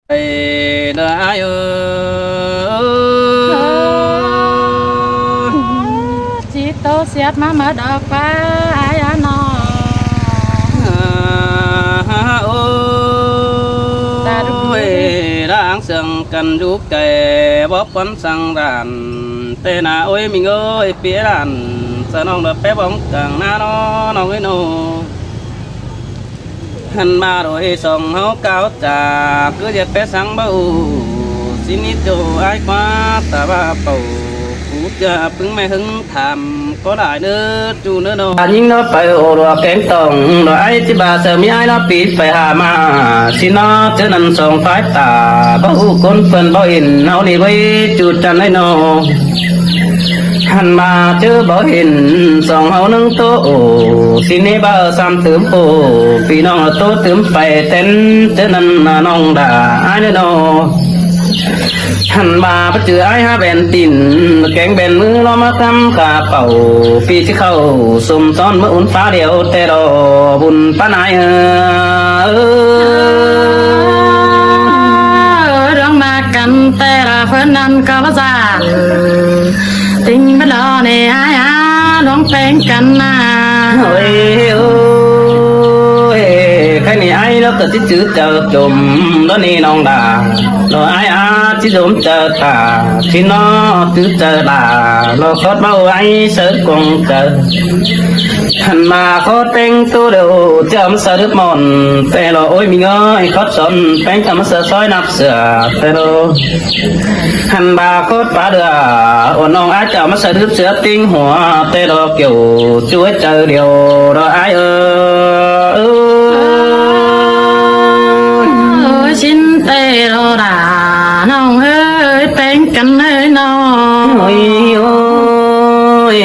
ເດີອ້າຍເອີຍ ຊິໂຕສຽດມາໝົດດອກວ່າອ້າຍອານ້ອງ ໂອ້ຍ ລາງເຊື່ອງກັນຢູ່ໄກ ບໍ່ຄວນສັງດານ ແຕ່ນາໂອ້ຍມິງເອີຍ ເປຍຫຼານ ສະໜອງດອກແປບອງກາງນານ້ອງ ນ້ອງເອີຍນ້ອງ. ຫັນມາໂດຍສອງເຮົາກ່າວຈາ ຄືຈະໄປສັງເບົາ ຊິນິໂຈອ້າຍກວ່າຕາວ່າເປົ່າ ກູຈະປຶງແມ່ເຫິງຖາມກໍຫຼາຍເນີຈູເນີນ້ອງ. ຍິງເນາະໄປໂອລວກແກງຕ້ອງ ດອກອ້າຍຈິບາເສີມມີອ້າຍລະປີໄປຫາມາ ຊິເນາະເຈີນັ້ນສອງສາຍຕາ ບໍ່ຮູ້ຄົນເພິ່ນບໍ່ເຫັນເຮົານີ້ເວີຍຈູຈັນໄດ໋ນ້ອງ. ຫັນມາເຈີບໍ່ເຫັນສອງເຮົາໜຶ່ງໂຕ ຊິເນບາສາມຕື່ມໂອ ພີ່ນ້ອງໂຕຕື່ມໄປແຕ່ນເຈີນັ້ນນະນ້ອງດາອ້າຍເດີນ້ອງ. ຫັນມາປະຈື່ອ້າຍຫາແບນຕີນ ແກງແບນມືລອມາທຳກະເປົາ ປີຊິເຂົ້າສົມຊ້ອນເມື່ອອຸ່ນຟ້າດຽວແຕ່ລໍບຸນປານອ້າຍເອີຍ ເອີ ດວງມາກັນແຕ່ລະເພິ່ນນັ້ນກໍບໍ່ສານ ຕິງເພິ່ນລໍແນ່ອ້າຍອາ ດວງແປງກັນນາ ໂອ້ຍ ໂອ້ຍ ໃຜນີ້ອ້າຍລາວກໍຊິຈື່ເຈົ້າຈົມ ດອນີ້ນ້ອງດາ ດອກອ້າຍອາຊິດົມເຈົ້າຕາ ຊິນອຈື່ເຈົ້າດາ ດອກຄອດເວົ້າໄວ້ເສີກອງເຈົ້າ ຫັນມາຂໍແຕ່ງໂຕດຽວ ຈຳສະດຶບໝອນ ແຕ່ລໍໂອ້ຍມີເງີຍ ຂໍສອນແປງກຳມະສະຊອຍນັບເສືອ ແຕ່ລໍ ຫັນບາໂຄດປາເດືອ ໂອນ້ອງອາເຈົ້າມາສະດຶບເສືອຕິງຫົວ ແຕ່ລໍກ່ຽວ ຈວຍເຈົ້າດຽວ ດອກອ້າຍເອີຍ ຊິນແຕ່ລໍດາ ນ້ອງເອີຍ ແປງກັນເອີຍນ້ອງ ໂອ້ຍ ໂອ້ຍ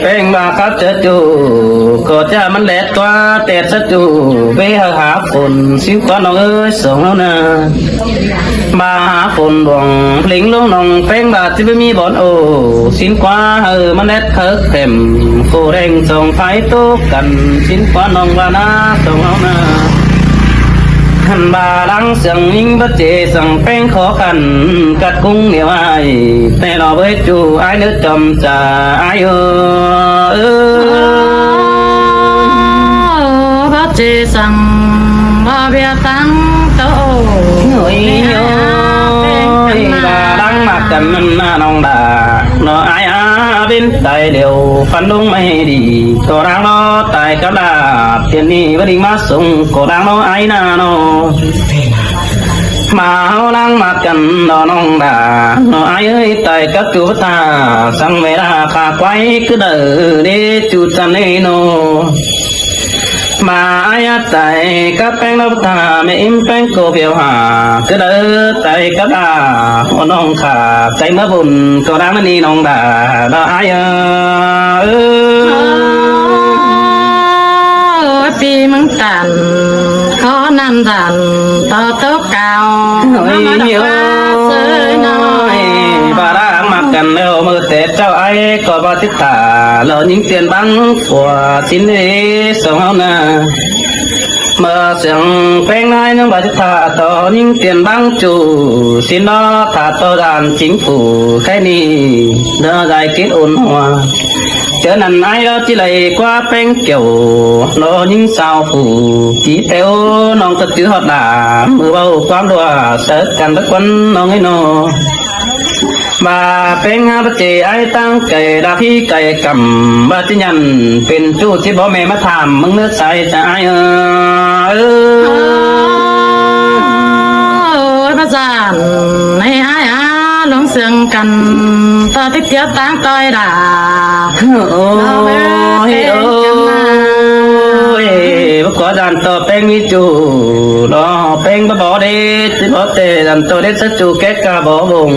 ແປງວ່າຄັບຈະຈູ ກໍຈະມັນແດດກວ່າແຕດສະຈູ ເວຫາຝົນ ຊິງກວ່ານ້ອງເອີຍ ສອງເຮົານາ ມາຫາຝົນບວງ ເພງລົງໜອງ ແປງບາດຊິບໍ່ມີບ່ອນໂອ ຊິນກວ່າເຮີມັນແດດເຄິກເຕັມ ໂຄແດງສອງໄຟໂຕກັນ ຊິນກວ່ານ້ອງວ່ານາ ສອງເຮົານາ ຫັນບາລັງສຽງຍິງບາເຈສັງແປງຂໍກັນ ກັດກຸງໜຽວອ້າຍ ແຕ່ລໍເວີຍຈູອ້າຍເນີຈອມ ຈາອ້າຍເອີຍ ບາເຈສັງ ບາເບຍຕັງໂຕ ໂອ້ຍ ໂອ້ຍ ບາລັງມາກັນນັ້ນນານ້ອງດາ ນ້ອງອ້າຍອາເປັນຕາຍແລ້ວ ຟັນລົງໄມ້ດີ ກໍລາງນ້ອຕາຍກັບລາບ ເທື່ອນີ້ບໍ່ໄດ້ມາສົ່ງ ກໍລາງນ້ອງອ້າຍນານ້ອງ ມາເຮົາລາງມາກັນເນາະນ້ອງດາ ເນາະອ້າຍເອີຍ ຕາຍກັບຈູປະທາ ສັງເວລາຂ້າຄວາຍຄືເດີເດຈູຈັນເນໂນ ມາອາຍຕາຍກັບແປງນະປະທາ ແມ່ອີມແປງໂກພຽວຫາ ຄືເດີຕາຍກັບດາ ໂອນ້ອງຂ້າ ໃຈເມື່ອບຸນກໍລາງມະນີນ້ອງດາ ເນາະອ້າຍເອີຍ ໂອ້ຍ ປີເມືອງຕັນ ຂໍນຳດັນຕໍ່ໂຕ ເກົ່າ ໂອ້ຍ ໂອ້ຍ ບາລາງມາກັນແລ້ວ ເມື່ອແຕ່ເຈົ້າອ້າຍກໍບໍ່ຕິດຕາ ລອຍິງຕຽນບັງຂົວ ຊິນເດສອງເຮົານາ ເມື່ອສຽງແປງນາຍຍັງບໍ່ຕິດຕາ ຕໍ່ຍິງຕຽນບັງຈູ ຊິນລອຖ້າຕໍ່ດານຈິງຜູ້ ແຄ່ນີ້ເດີ ໄດ້ກິດອຸ່ນຫົວ ເທື່ອນັ້ນອ້າຍລາວຈິໄລກວ່າແປງແກ້ວ ລອຍິງສາວຜູ້ ຈີແຕ້ວນ້ອງກໍຈື່ຮອດດາ ມືເວົ້າຄວາມດ້ວຍ ເສີກກັນຕະກວັນນ້ອງເອີຍນ້ອງ ວ່າແປງຫາປະເຈອ້າຍຕັ້ງໄກ ດາພີໄກກຳ ວ່າຈະຍັນເປັນຈູ້ ຊິບໍ່ແມ່ມາຖາມມຶງເນີສາຍຈະອ້າຍເອີຍ ໂອ້ຍ ພະຈັນ ໃຫ້ອ້າຍອາ ລົງເຊື່ອງກັນ ຕໍ່ຕິດຕຽວຕາງຕ່ອຍດາ ໂອ້ຍ ໂອ້ຍ ບໍ່ຂໍດານຕໍ່ແປງມີຈູ້ ລໍແປງບໍ່ບໍ່ເດ ຊິບໍ່ແຕ່ດານຕໍ່ເດ ສະຈູແກກະບໍ່ວົງ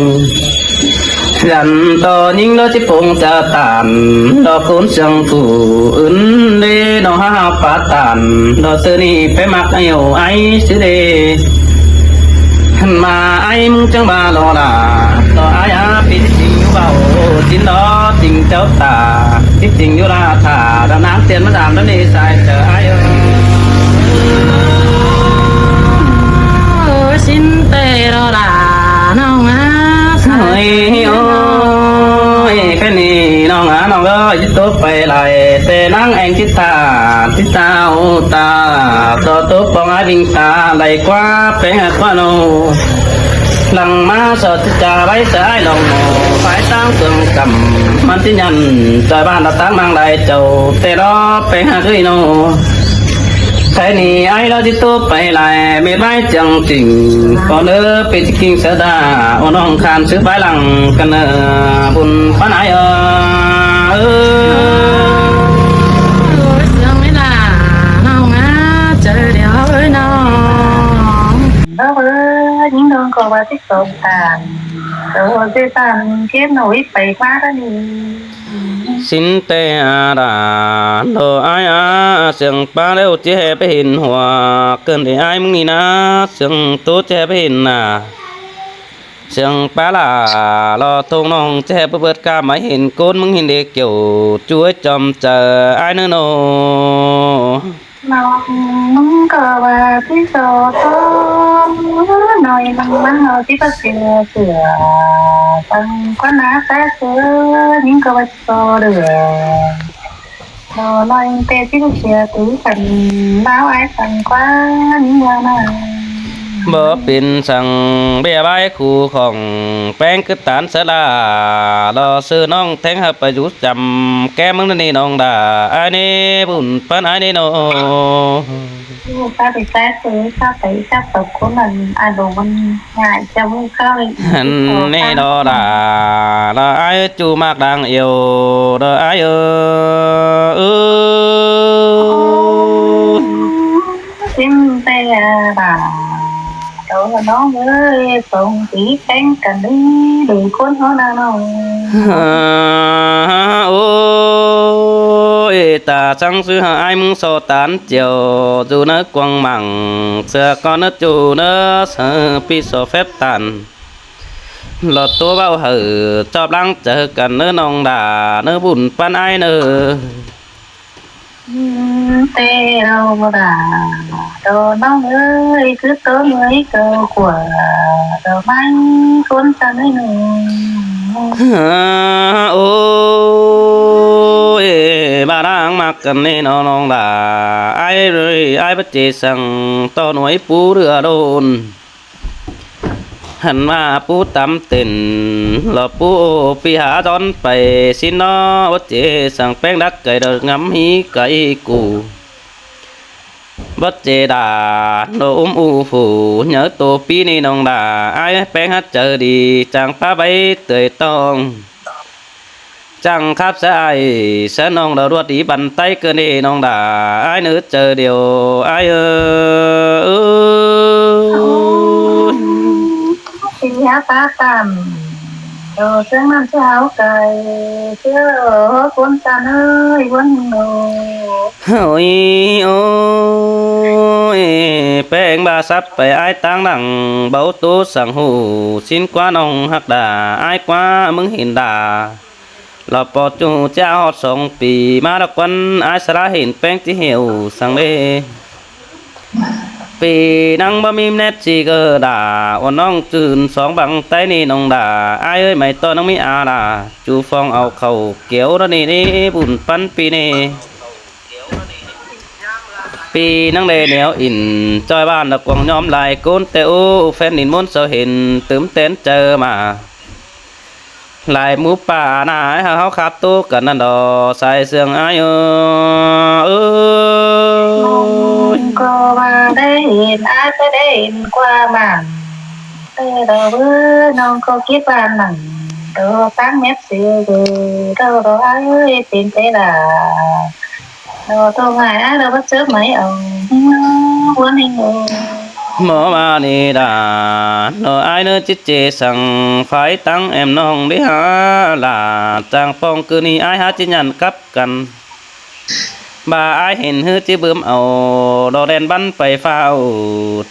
ດານຕໍ່ຍິງລໍຊິປົງຈະຕານ ລໍຄູນເຊື່ອງຜູ້ອື່ນເດ ນ້ອງຫາປາຕານ ລໍເຊື່ອນີ້ໄປມັກໄອ້ໂອໄອ້ຊິເດ ຫັນມາໄອ້ມຶງຈັ່ງວ່າລໍລາ ຕໍ່ອ້າຍອາປີດຈິງຢູ່ເບົາ ຈິນລໍຈິງເຈົ້າຕາ ຈິງຢູ່ລາທາ ດານາງຕຽນມາດາມດານເນສາຍເຈີອ້າຍເອີຍ ຊິນແຕ່ ນາງແອງຈິຕາ ຕິດຕາໂອຕາ ຕໍ່ໂຕປອງອາວິງຕາ ໄຫຼກວ່າແປງກວ່າໂນ ຫຼັງມາສອດຈາໄວ້ສາຍລອງໂມ ພາຍຕາງເຄື່ອງກຳ ມັນຕິຍັນ ຈອຍບ້ານລະຕາງນາງໄດ້ເຈົ້າ ແຕ່ລອແປງຫາເອື້ອຍໂນ ໄທນີ້ອ້າຍລາວຕິໂຕໄປຫຼາຍ ແມ່ບາຍຈັ່ງຈິງ ຂໍເດີເປັນຈິງສະດາ ໂອນ້ອງຄານຊື້ບາຍຫຼັງກັນເດີ ບຸນປານອ້າຍເອີ ສຽງເວລານ້ອງງາໃຈດຽວເອີຍນ້ອງ ເອີ ຍິງນ້ອງກໍວ່າຊິສອບຖາມ ໂຕເສຕານເກັບໜ້ອຍໄປມາດານີ້ ສິນແຕ່ອາດາ ໂດອາຍອາ ສຽງປາແລ້ວຈິແຫ່ໄປເຫັນຫົວ ເກີນໄດ້ອາຍມຶງນີ້ນາ ສຽງໂຕແຈໄປເຫັນໜ້າ ສຽງປາຫຼ້າ ລໍທົ່ງນ້ອງແຈໄປເບີດກາມາເຫັນໂກນມຶງເຫັນເດກຽວ ຈວຍຈອມໃຈອາຍເນີໂນ ນ້ອງມຶງກໍວ່າຊິໂສໂຕ ໜ້ອຍໜຶ່ງມັນເຮົາຊິບໍ່ເຊື່ອເຊື່ອ ຟັງຄວັນໜາສາເສືອ ຍິງກໍວ່າຊິບໍ່ເຫຼືອ ໜ້ອຍແຕ່ຊິບໍ່ເຊື່ອຄືກັນ ລາວອ້າຍຟັງຄວັນເມື່ອນາ ບໍ່ເປັນສັງເບຍບາຍຄູ່ຂອງ ແປງຄືຕານສະລາ ລໍຊື້ນ້ອງແທງຫາໄປຢູ່ຈຳ ແກ້ມເມືອງນີ້ນ້ອງດາ ອ້າຍນີ້ບຸນປານອ້າຍນີ້ໂນ ພາໄປແຊກເອີ ພາໄປຈັບກັບຄົນນັ້ນ ອາໂດມັນງ່າຍຈະມີເຂົ້າອີກ ຫັ້ນນີ້ດອດາ ລະອ້າຍຈູໝາກດ່າງເອວ ດອອ້າຍເອີ ຊິມແຕ່ດາ ໂຕນ້ອງເອີຍ ສອງປີແຂ່ງກັນເດີ ໂດຍຄົນເຮົານະນ້ອງ ໂອ້ຍ ຕາສັງຊື່ຫາອ້າຍມຶງສໍຕານ ຈຽວຢູ່ເນີກວາງມັງ ເສືອກ່ອນເນີຈູເນີ ເສືອປີສໍແຟບຕານ ລອດຕົວເວົ້າໃຫ້ຈອບຫຼັງເຈີກັນເນີນ້ອງດາ ເນີບຸນປານອ້າຍເນີ ແຕ່ເຮົາບໍ່ດາ ໂຕນ້ອງເອີຍ ຄືໂຕເມື່ອຍເກົ່າກວ່າ ດອກໄມ້ຄົນຊະໜ້ອຍໜຶ່ງ ໂອ້ຍ ບາດາງມັກກັນນີ້ນ້ອງດາ ອ້າຍເອີຍ ອ້າຍບໍ່ເຈສັງ ຕໍ່ໜ່ວຍປູເຫຼືອໂດນ ຫັ້ນວ່າປູຕຳເຕັນ ລະປູປີຫາດອນໄປ ຊິນອເຈສັງແປ້ງດັກໄກ່ດອກງຳຫີໄກ່ກູ ບໍ່ເຈດາ ໂນອຸມອູຟູ ເຫຍີໂຕປີນີ້ນ້ອງດາ ອ້າຍແປ້ງຮັກເຈີດີ ຈາງປາໃບເຕີຍຕອງ ຈັ່ງຄັບສະອາຍ ສະໜອງດາວດວດດີບັນໄຕເກີນເດນ້ອງດາ ອ້າຍເນີເຈີດຽວ ອ້າຍເອີຍ ເສຍປາກກັນ ໂດເຊິ່ງນັ້ນເຈົ້າໄກ່ ເຈົ້າຄົນຊາເນີຍ ຄົນໂນ ໂອ້ຍ ໂອ້ຍ ແປ້ງບາສັບໄປອ້າຍຕາງຫຼັງ ເບົາໂຕສັງຫູ ຊິນກວ່ານ້ອງຮັກດາ ອ້າຍກວ່າມຶງເຫັນດາ ລາວປໍຈູເຈົ້າຮອດສອງປີ ມາລະກວັນ ອ້າຍສະລະເຫັນແປ້ງຈິເຫວສັງເດ ປີນັງບໍ່ມີແນດຊິເກີດາ ໂອນ້ອງຈືນສອງບັງໄຕນີ້ນ້ອງດາ ອ້າຍເອີຍ ໄມຕໍ່ນັງມີອາດາ ຈູຟອງເອົາເຂົ້າກຽວລະນີ້ ບຸນປັນປີນີ້ ປີນັງໄດ້ແນວອິນ ຈອຍບ້ານລະກວາງຍອມຫຼາຍໂກນແຕ່ໂອ ແຟນດິນມົນເຊົາເຫັນ ຕື່ມແຕນເຈີມາ ຫຼາຍໝູປ່ານາຍ ເຮົາຂາບໂຕກັນນັ້ນດອ ສາຍເຊື່ອງອາຍເອີ ເອີ ກໍວ່າໄດ້ເຫັນອາຍ ກໍໄດ້ເຫັນກວ່າມັນ ເອີ ດອກເອີ ນ້ອງກໍຄິດວ່າມັນ ດອກຕັ້ງແມັບຊື່ເດີ ດອກ ດອກອາຍເອີຍ ເປັນໄປລະ ດອກ ດອກອາຍ ດອກບໍ່ເຈີໄໝເອົາ ເອີ ວັນນີ້ ໝໍມານີດາ ເນາະອ້າຍເນີ ຈິດເຈສັງ ຝາຍຕັງແອມນ້ອງເດຫາຫຼ້າ ຈາງປ່ອງຄືນນີ້ອ້າຍຫາຈິຍັນກັບກັນ ບາອ້າຍເຫັນຮືຈິບບຶມເອົາ ດອກແດນບັນໄປຟ້າວ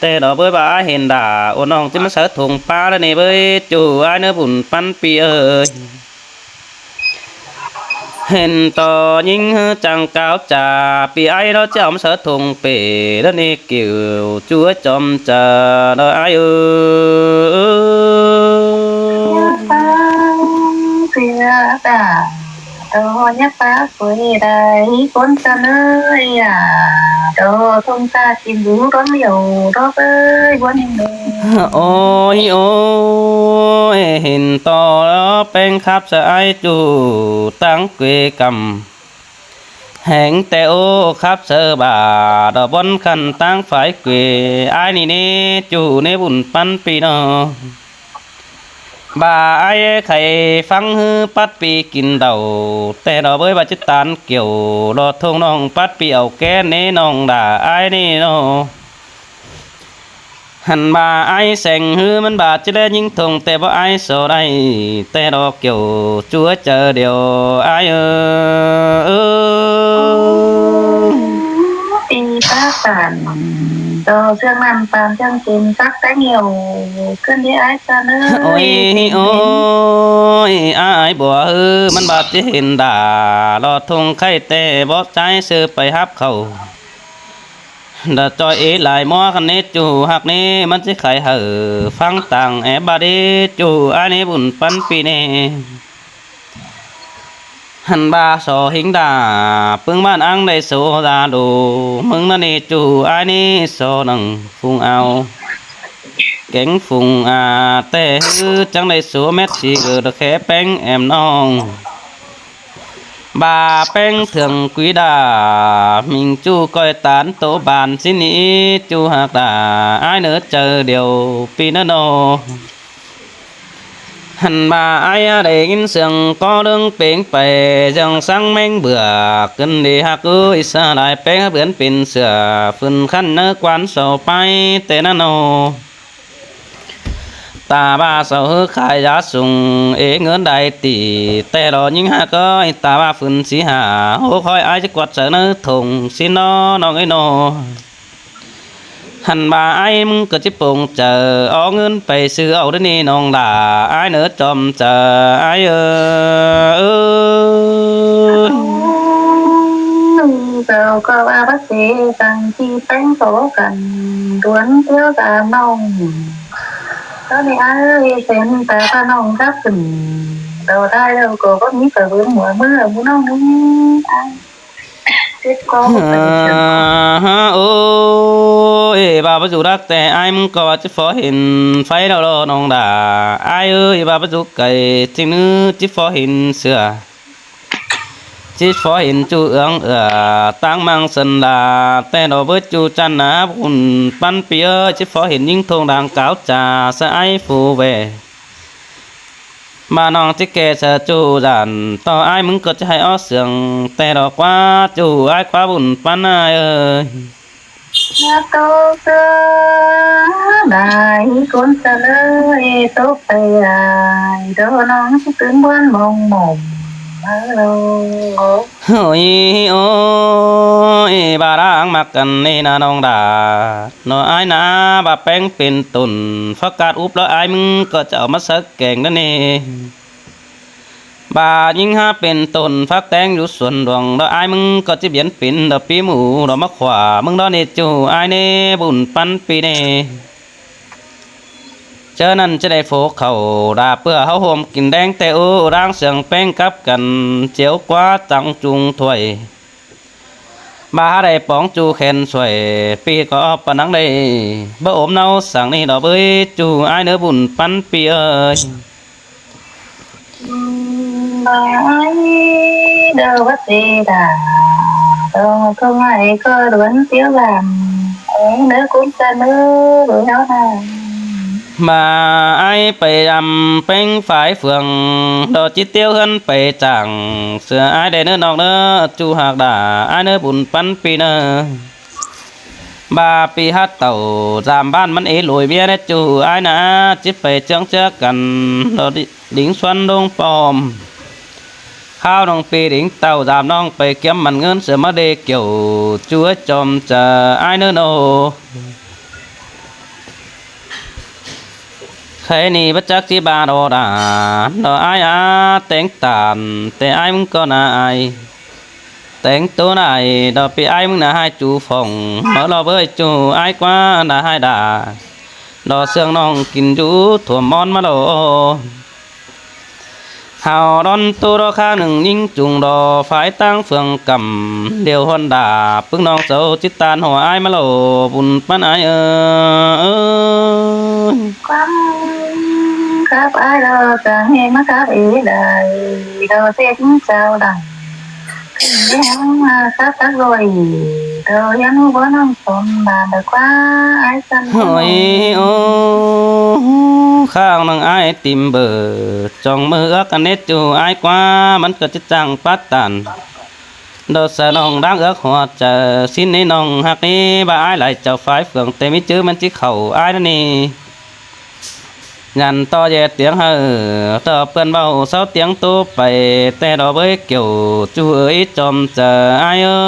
ແຕ່ດອກເບີຍບາອ້າຍເຫັນດາ ໂອນ້ອງຈິມາເສີທົ່ງປາລະນີ້ເບີຍ ຈູອ້າຍເນີບຸນປັນປີເອີຍ. ເຫັນຕໍ່ຍິງຫືອຈັ່ງກ່າວຈາ ປີອ້າຍເນາະຈອມສະທົງເປ ລະນີ້ກິວຈວຍຈອມຈາ ເນາະອ້າຍເອີຍ ເສຍດາ ດອກຫຍ້າປ່າສວຍໄດ້ ຄົນສະເໜີ ອາ ດອກທົ່ງຕາກິນຢູ່ດອນດຽວ ດອກເອີຍ ບ່ອນແຫ່ງເດີ. ໂອ້ຍ ໂອ້ຍ ເຫັນຕໍ່ແປ້ງຄັບສະອາຍຈູ່ ຕັ້ງເກວກຳ ແຫງແຕ່ໂອ້ ຄັບເສີບາ ດອກບ່ອນຄັນຕັ້ງຝາຍເກວ ອາຍນີ້ເນ ຈູ່ເນ ບຸນປັນປີເນາະ. ບາອ້າຍໄຂ່ຟັງ ຮືປັດປີກິນເດົາ ແຕ່ດອກເບີຍວ່າຈະຕານກ່ຽວ ລອດທົ່ງນ້ອງປັດປີເອົາແກ້ນເນ ນ້ອງດາອ້າຍນີ້ເນາະ. ຫັ້ນບາອ້າຍແສງ ຮືມັນບາຈະແລຍິງທົ່ງ ແຕ່ບໍ່ອ້າຍສໍໄດ້ ແຕ່ດອກກ່ຽວ ຈົວເຈີດຽວ ອ້າຍເອີຍ. ປີຕາປານ ດອກເຊື່ອງນ້ຳປານເຊື່ອງເຕັມ ສັກແຕ່ງເຫຽວ ຂຶ້ນທີ່ອ້າຍຊະເນີ. ໂອ້ຍ ໂອ້ຍ ອ້າຍບົວເອີຍ ມັນບາດຊິເຫັນດາ ລອດທົ່ງໄຂ່ແຕ່ບໍ່ຈ່າຍ ຊື້ໄປຮັບເຂົ້າ ດາຈ່ອຍເອຫຼາຍໝໍ ຄັນເນຈູຮັກເນ ມັນຊິຂາຍໃຫ້ຟັງຕ່າງແອບບາດເດ ຈູອ້າຍເນ ບຸນປັນປີເນ. ຫັ້ນບາສໍຫິງດາ ປຶງບ້ານອັງໄດ້ໂສດາໂດ ມຶງນະເນຈູອ້າຍເນ ສໍໜັງຟຸງເອົາ ແກງຟຸງອາ ແຕ່ຮືຈັ່ງໄດ້ໂສແມັດສີເກີດແຄແປ້ງແອມນ້ອງ. ບາແປ້ງເຖິງກຸຍດາ ມິງຈູ້ກ້ອຍຕານໂຕບານຊິໜີ ຈູຮັກດາອ້າຍເນີ ເຈີດຽວປີເນີເນາະ. ຫັ້ນບາອ້າຍໄດ້ຍິນສຽງກໍເລື່ອງເປງໄປ ຈັ່ງສັງແມງເບືອກ ຂຶ້ນດີຮັກເອີຍ ສະຫຼາຍແປ້ງເບືອນເປັນເສືອ ຝືນຂັນເນີກວານເສົາໄປແຕ່ນັ້ນເນາະ. ຕາບາເສົາເຮີຂາຍຢາສູງ ເອເງິນໄດ້ຕີ ແຕ່ລອຍິງຫາເກີຍ ຕາບາຝືນສີຫາ ໂຫຄອຍອ້າຍຈະກວດໃສ່ເນີ ຖົງຊິນອ ນ້ອງເອີຍນອ. ຫັ້ນບາອ້າຍມຶງກໍຈະປົງໃຈ ເອົາເງິນໄປຊື້ເອົາເດີນີ້ນ້ອງຫຼ້າ ອ້າຍເນີຈອມໃຈ ອ້າຍເອີຍ. ເຈົ້າກໍວ່າບໍ່ເສ ຕັ້ງທີ່ແຕ່ງໂຕກັນ ດວນຕຽວຕາມນ້ອງ ຕອນນີ້ອ້າຍເອີຍ ເປັນຕາພານ້ອງກັບຂຶ້ນ ດອກໄດ້ແລ້ວກໍບໍ່ມີກະເບິ່ງຫົວເມືອໝູ່ນ້ອງນີ້ ອ້າຍ ເຈັບຄໍບໍ່ເປັນຫຍັງ. ໂອ້ຍ ບາປະຈຸລັກແຕ່ອ້າຍມຶງກໍວ່າຈະພໍເຫັນໄຟແລ້ວນ້ອງດາ ອ້າຍເອີຍ ບາປະຈຸໄກ ຈິງນຶຈະພໍເຫັນເສືອ ຈິພໍເຫັນຈູເອືອງເອືອ ຕາງມັງສັນດາ ແຕ່ດອກເບີດຈູຈັນນາບຸນປັນປີເອີຍ ຈິພໍເຫັນຍິງທົ່ງດາງກາວຈາສະໄອຟູແວ ມານ້ອງຈິແກ່ສະຈູຈານ ຕໍ່ອ້າຍມຶງກໍຈະໃຫ້ອອກເສຍງ ແຕ່ດອກກວ່າຈູອ້າຍກວ່າບຸນປັນອ້າຍເອີຍ. ຍາໂຕເສືອໄດ້ຄົນສະເລີຍຕົກໄປອາຍ ດອກນ້ອງຊິຕື່ນບວນມອງໝົມເອີຍໂລ. ໂອ້ຍ ໂອ້ຍ ບາດາງມັກກັນນີ້ນານ້ອງດາ ເນາະອ້າຍນາ ບາແປ້ງເປັນຕົ້ນ ຜັກກາດອຸບແລ້ວອ້າຍມຶງກໍຈະເອົາມາໃສ່ແກງນັ້ນເອງ. ບາຍິງຫາເປັນຕົ້ນຜັກແຕງຢູ່ສວນດວງ ດອກອ້າຍມຶງກໍຈະບຽນເປັນດອກປີໝູ ດອກມະຂວາ ມຶງດອກນີ້ຈູອ້າຍເນ ບຸນປັນປີເນ. ເຈີນັ້ນຈະໄດ້ໂຟເຂົ້າ ດາເປືອເຮົາໂຮມກິນແດງແຕ່ໂອ ດາງເສຍງແປ້ງກັບກັນ ຈຽວກວ່າຕັງຈຸງຖ້ວຍ ບາຫາໄດ້ປອງຈູແຂນຊ່ວຍ ປີກໍອອກປານນັງໄດ້ ບໍ່ອົມເນົາສັງນີ້ດອກເອີຍ ຈູອ້າຍເນີ ບຸນປັນປີເອີຍ. ບາຍເດີວ່າເສດາ ດອກກໍໄມ້ກໍດວນຕຽວບານ ເອີເດີກຸນສະເນີເດີເຮົານາ. ບາອ້າຍໄປດຳເປັງຝາຍເຟືອງ ດອກຈິຕຽວເຮືອນໄປຈ້າງ ເສືອອ້າຍໄດ້ເນີນ້ອງເນີ ຈູຮັກດາອ້າຍເນີ ບຸນປັນປີເນີ. ບາປີຮັດເຕົາ ສາມບ້ານມັນເອໂຫຼຍເມຍແດ່ຈູອ້າຍນາ ຈິໄປເຈີງເຈືອກັນ ດອກດິງຊວນດົງປ້ອມ ຂ້າວນ້ອງປີດິງເຕົາ ສາມນ້ອງໄປກຽມມັນເງິນ ເສືອມາເດກ່ຽວ ຈູເອີຍຈອມຈະອ້າຍເນີໂນ. ໃຄນີ້ບໍ່ຈັກຊິບາດອດາ ດອກອ້າຍອາ ແຕງຕານ ແຕ່ອ້າຍມຶງກໍໜ້າອາຍ ແຕງໂຕນາຍ ດອກປີອ້າຍມຶງໜ້າຮ້າຍຈູຟອງ ມາລອເບີຍຈູອ້າຍກວ່າໜ້າຮ້າຍດາ ດອກເຊື່ອງນ້ອງກິນຢູ່ຖ້ວມມອນມາລອ. ຫ ເອົາດອນໂຕດອກຂ້າງໜຶ່ງຍິງຈຸງດອກ ຝາຍຕາງເຟືອງກຳ ດຽວຮອນດາບ ປຶ້ງນ້ອງເຈົ້າຈິດຕານຫົວອ້າຍມາໂລ ບຸນປັນອ້າຍເອີຍ. ຄວາມຄັບອ້າຍດອກ ຈັ່ງໃຫ້ມາຄັບເອໄດ້ ດອກເສດເຈົ້າດັງ ເຮັດຫຍັງມາຄັບຕັກລອຍ ດອກຍັງບໍ່ນ້ອງສົມບາດ ດອກຄວ້າອ້າຍສັນ ໂອ້ຍ ໂອ້ ຂ້າງນາງອ້າຍຕິມເບີ ຈ້ອງມືເອື້ອກອັນເນັດຢູ່ອ້າຍກວ່າ ມັນກໍຈະຈັ່ງປາດຕັນ ດອກສະໜອງດັງເອື້ອກຫົວໃຈ ຊິນໃນນ້ອງຮັກນີ້ ບາດອ້າຍຫຼາຍເຈົ້າຝາຍເຟືອງ ແຕ່ມີຈື່ມັນຊິເຂົ້າອ້າຍນັ້ນນີ້ ຍັນຕໍ່ແຍ່ຕຽງໃຫ້ ຕໍ່ເປື້ອນເວົ້າເຊົາຕຽງໂຕໄປ ແຕ່ດອກເບີຍກ່ຽວ ຈູເອີຍຈອມຈະອ້າຍເອີ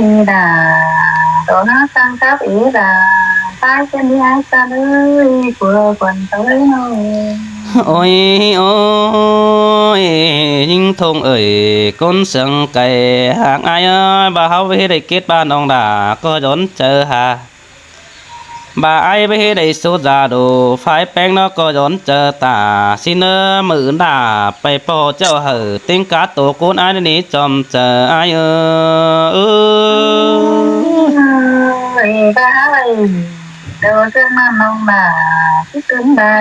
ຍ ດາ ດອກນາງສັງກັບເອດາ ຕາຍເປັນຍາຍສັນເອີຍ ຜົວຂວັນເອີຍນ້ອງ ໂອ້ຍ ໂອ້ຍ ຍິງທົ່ງເອີຍ ຄົນເຊືອງໄກ ຫາກອ້າຍເອີຍ ບາເຮົາເຮັດໃຫ້ເກດບ້ານນ້ອງດາ ກໍຢອນເຈີຫາ ບາອ້າຍໄປເຮັດໃຫ້ໂຊດາໂດ ຝາຍແປ້ງນອກກໍຢອນເຈີຕາ ຊິເນີມື້ອື່ນດາ ໄປພໍ້ເຈົ້າໃຫ້ເຕັງກາໂຕໂກນອ້າຍນີ້ຈອມເຈີອ້າຍເອີຍ ເອີຍ ບາເອີຍ ໂດເຊື່ອມານ້ອງບາ ຊິຕື່ມໄດ້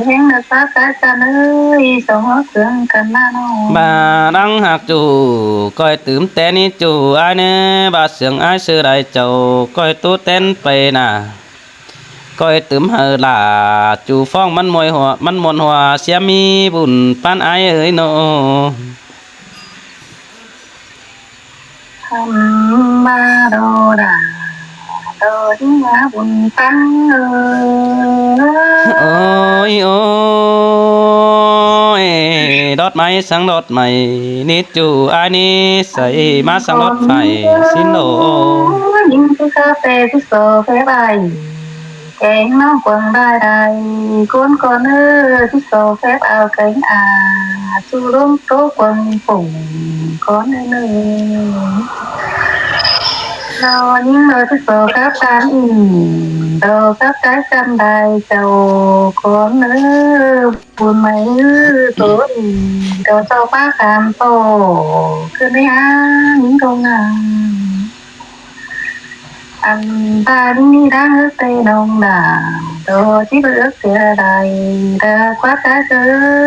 ແຮງນະສາກາຍສັນເອີຍ ສອງເຄື່ອງກັນນານ້ອງ ບາດັງຫາກຈູ ກ້ອຍຕື່ມແຕ່ນີ້ຈູອ້າຍແນ່ ບາເສຍງອ້າຍຊື່ໃດເຈົ້າ ກ້ອຍໂຕແຕ່ນໄປນາ ກ້ອຍຕື່ມໃຫ້ຫຼ້າ ຈູຟ້ອງມັນມວຍຫົວ ມັນມ່ວນຫົວ ສຽມີບຸນປານອ້າຍເອີຍໂນ ຄຳວ່າໂດດາ ໂດດີງາບຸນປັນເອີຍ ໂອ້ຍ ໂອ້ຍ ດອດໄມ້ສັງດອດໄມ້ ນິດຈູອ້າຍນິດໃສ ມາສັງດອດໄມ້ ສິນໂດ ຍິງຄືກາເຟ ຄືໂຊເຟບາຍ ແກງນ້ອງກວາງໄດ້ໄດ້ ກົນກ່ອນເອີ ທີ່ສອງແຟບອາວແກງອາ ສູ່ລົງໂຕກວາງຜົງກ່ອນເອີ ນອຍິງເອີ ທີ່ສອງກັບການອີ່ມ ດອກັບກາຍກຳໄດ້ເຈົ້າກ່ອນເອີ ບຸນໄມ້ເອີ ໂຕອີ່ມ ດອເຈົ້າປາການໂຕ ຄືນໄດ້ຫາຍິງຕົງງາມ ອັນຕານີ້ດັງເອີເຕນ້ອງດາ ໂຕທີ່ເບີກເສຍໄດ້ ດາກວ່າຕາເຄີ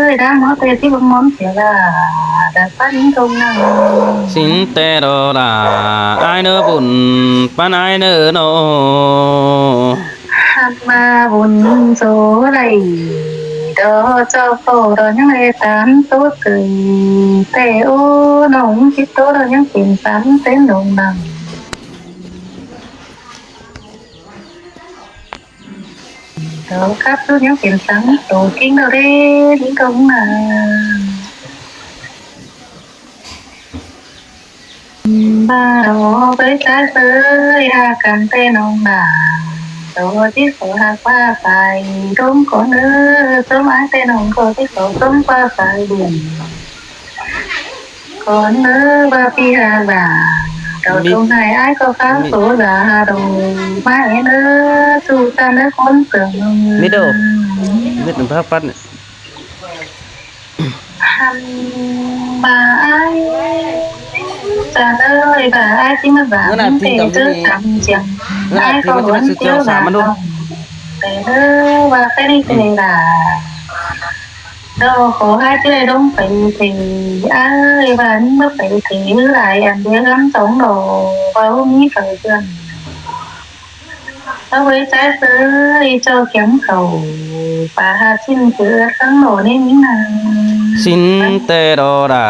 ຍ ດາໝໍເຕທີ່ເບິ່ງມອນເສຍລາ ດາປານຕົງນາ ສິນແຕ່ໂດດາ ອ້າຍເນີບຸນ ປານອ້າຍເນີໂນ ຫາກມາບຸນໂສໄລ ດອເຈົ້າໂຕດອຍັງໄດ້ຕາມໂຕເຄີຍ ແຕ່ໂອນ້ອງຄິດໂຕດອຍັງເປັນສາມເປັນດົງດັງ ໂຕກັບໂຕຍັງເປັນສັງໂຕກິງໂຕເດລິງໂຕມາ ບາໂດເບີຍຊາຍເບີຍ ຫາກັນແຕ່ນ້ອງບາ ໂຕທີ່ໂສຫາກວ່າໄປ ດົງກ່ອນເອີ ສົມອາຍແຕ່ນ້ອງ ໂຕທີ່ໂສສົມກວ່າໄປເດືອນ ກ່ອນເດີວ່າພີ່ຫາກຫຼານ ເຈົ້າຈົ່ງໃຫ້ອ້າຍກໍຟັງໂສລາດົງ ມາເອເດີສູ່ກັນເດີຄົນເກີງ ມິດເດີ ມິດພາກປັດ ຫັ້ນ ບ່າອ້າຍ ຈາເດີ ບ່າອ້າຍຊິມາບາເປັນເຈີກຳຈຽງ ອ້າຍກໍຫວນເຈວລາ ແຕ່ເດີວ່າແຕ່ນີ້ເປັນລາ ດອກຂໍໃຫ້ເອື້ອຍລົງໄປເທ ອ້າຍວ່ານີ້ບໍ່ໄປເທ ຫຼາຍອັນເດລຳສອງດອກ ວ່າບໍ່ມີໃຜເພື່ອນ ເອົາໄວ້ໃຈເອີຍ ເຈົ້າກຽມເຂົ້າ ປາຫາຊິນເກີດຂ້າງໂນນີ້ນາ ຊິນແຕ່ດອດາ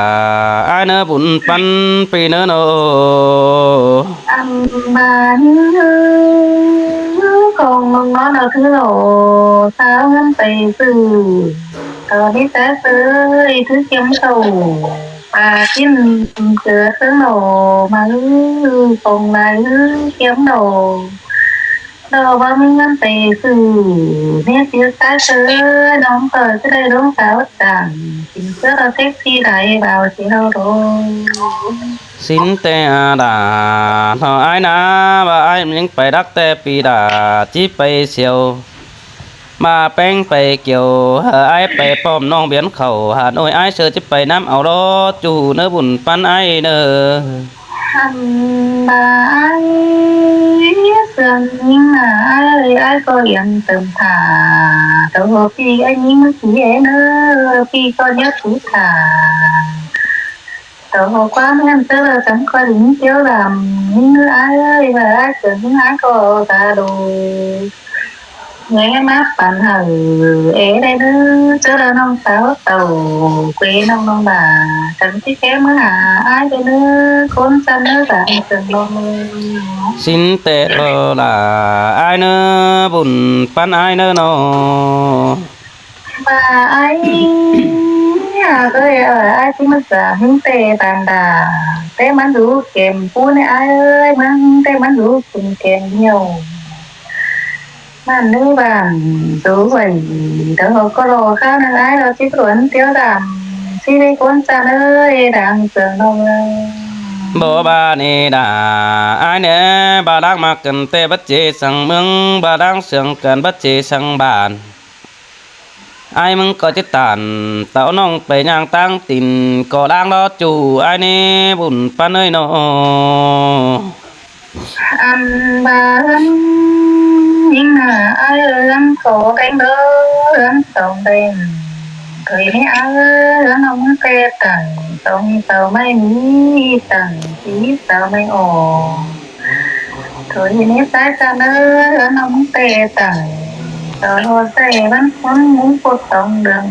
ອ້າຍເນີບຸນປັນປີເນີໂນ ອຳມານ ຂອງນ້ອງນອນເອົາຄືໂອ ສາວເງິນໄປຊື້ ຕອນນີ້ແຕ່ເອີຍ ຄືກຽມເຂົ້າ ປາກິນເກີດເທິງໂນ ມາອື້ອຂອງຫຼາຍ ກຽມໂນ ໂນບໍ່ມີເງິນໄປຊື້ ເມຍຊິຕາຍເຊີຍ ນ້ອງເອີຍ ຈະໄດ້ລົງສາວຈ້າງ ກິນເສືອເທັກຊີໄດ້ ບ່າວຊິເຮົາໂດ ສິນແຕ່ອາດາ ເທົ່າອ້າຍນາ ວ່າອ້າຍມັນຍັງໄປດັກແຕ່ປີດາ ຈິໄປສຽວ ມາແປ້ງໄປກ່ຽວ ຫາອ້າຍໄປປ້ອມນ້ອງບຽນເຂົ້າ ຫາໂອ້ຍອ້າຍເຊີຊິໄປນຳເອົາລອດ ຈູເນີບຸນປັນອ້າຍເນີ. ອັນວ່າອ້າຍເຊື່ອງຍິງນາ ອ້າຍເອີຍ ອ້າຍກໍຍັງເຕີມຖ້າ ໂຕພີ່ອ້າຍຍິງມື້ກີ້ເອີ ພີ່ກໍຍັງຖືຖ້າ ໂຕຄວາມແມ່ນເຈີລະຈັງຄ່ອຍຍິງກ່ຽວດຳ ຍິງເອີຍ ອ້າຍເຊື່ອງຍິງ ອ້າຍກໍກະດູ ແງມາປັນໃຫ້ເອໄດ້ເດີ ເຈີລະນ້ອງສາວເຕົ້າ ເກນ້ອງນ້ອງບາ ກັນຊິແກມາຫາອ້າຍໄດ້ເດີ ຄົນຊັ້ນເດີ ສາວເຊີງນ້ອງ. ສິນແຕ່ລະລາ ອ້າຍເນີ ບຸນປັນອ້າຍເນີເນາະ. ວ່າອ້າຍເອີຍ ອ້າຍຊິມາສາເຮັງແຕ່ບານດາ ແຕ່ມັນຢູ່ແກ້ມປູນອ້າຍເອີຍ ມັນແຕ່ມັນຢູ່ເປັນແກ້ມຫ່ຽວ ບ້ານໃນບ້ານໂຕໄວ ດອກກໍລໍຄາວນາງອ້າຍ ດອກຊິກວນຕຽວດຳ ຊິໄດ້ຄົນຊັ້ນເອີຍ ດາງເຊື່ອງນ້ອງເອີຍ. ບໍ່ບາເນດາ ອ້າຍແນ ບາດາງມາກັນແຕ່ບັດເຈສັງເມືອງ ບາດາງເຊື່ອງກັນບັດເຈສັງບ້ານ ອ້າຍມຶງກໍຈະຕານ ເຕົ້ານ້ອງໄປຍ່າງຕາງຕີນ ກໍດາງລໍຈູອ້າຍເນ ບຸນປັນເອີຍເນາະ. ອັນບານຍິງນາອ້າຍເອີຍ ສອງແດງເດີ ສອງແດງ ເຄີຍມີອ້າຍເອີຍ ນ້ອງແຕ່ຕັ້ງ ສອງເສົາໄມ້ມີຕັ້ງ ສີ່ເສົາໄມ້ອອກ ໂດຍເນສາຍສະເໜີເຮືອນນ້ອງເຕຕັງ ຕໍ່ໃສ່ວັນຄົນມຸງປົດສອງເດືອນ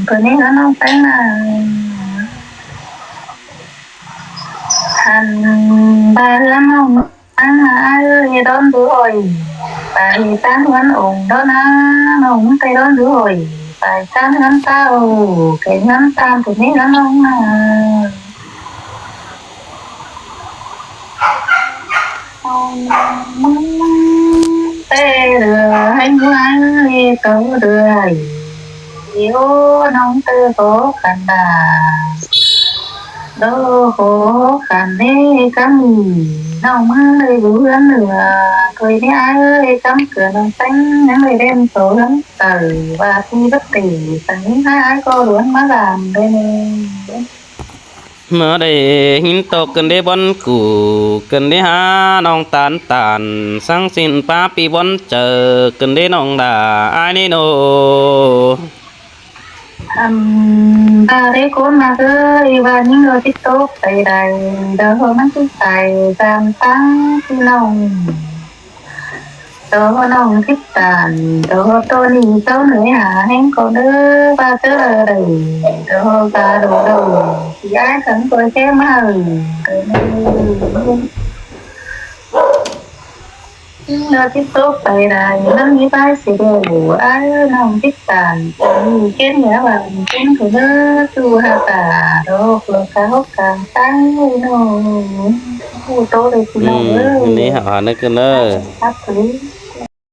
ໂດຍເນເຮືອນນ້ອງແປງນາ ຫັ້ນບາເຮືອນນ້ອງນາເອີຍ ດອນດູອອຍ ໄປຕາມເຮືອນອົງດອນນາ ນ້ອງໄປດອນດູອອຍ ໄປຕາມເຮືອນເຕົ້າ ໄປເຮືອນຕາມໂດຍເນເຮືອນນ້ອງນາ. ແຕ່ເດືອໃຫ້ມວຍເກົາເດືອຍ ໂອ້ ນ້ອງເຕີໂກຄັນດາ ໂດໂກຄັນເດກຳ ນ້ອງມາເລີຍຢູ່ເຮືອນເຫຼືອ ໂດຍເນອ້າຍເອີຍ ກຳເກືອນ້ອງແປ້ງ ຍັງໄດ້ເດັ່ນໂຕເຮືອນເຕີ ວ່າທີ່ບັກຕີ ສັງຫາກໍຫຼວນມາດາມເດ້. ເມື່ອໄດ້ຍິນໂຕກກັນເດ້ບ່ອນກູ ກັນເດ້ຫານ້ອງຕານຕານ ສັງສິນປາປີບ່ອນເຈີ ກັນເດ້ນ້ອງດາ ອ້າຍເດ້ໂນ ອຳ ດາເດ້ຄົນມາເອີຍ ວ່າຍິງໂດຊິໂຕກໄປໃດ ດາໂຮມັນຊິໄປຕາມຕັ້ງທີ່ນ້ອງ ໂຕນ້ອງທິດຕານ ໂຕໂຕນີ້ເຈົ້າເໜືອຫາແຮງກໍເດີ ວ່າເຈີເດີ ໂຕກາໂດໂດ ທີ່ອ້າຍເຖິງຕົວແຊມາເອີ ເດີທີ່ຕົກໄປໄດ້ ມັນມີບາຍຊິເດີ ອ້າຍນ້ອງທິດຕານ ໂຕນີ້ເກັ່ນເໜືອວ່າເກັ່ນໂຕເດີ ສູ່ຫາກາໂດໂລກາຫົກກາງຕັ້ງໂນ ຜູ້ໂຕເດີພີ່ນ້ອງເດີ ນີ້ຫາໜຶ່ງກັນເດີ ຄັບຄື.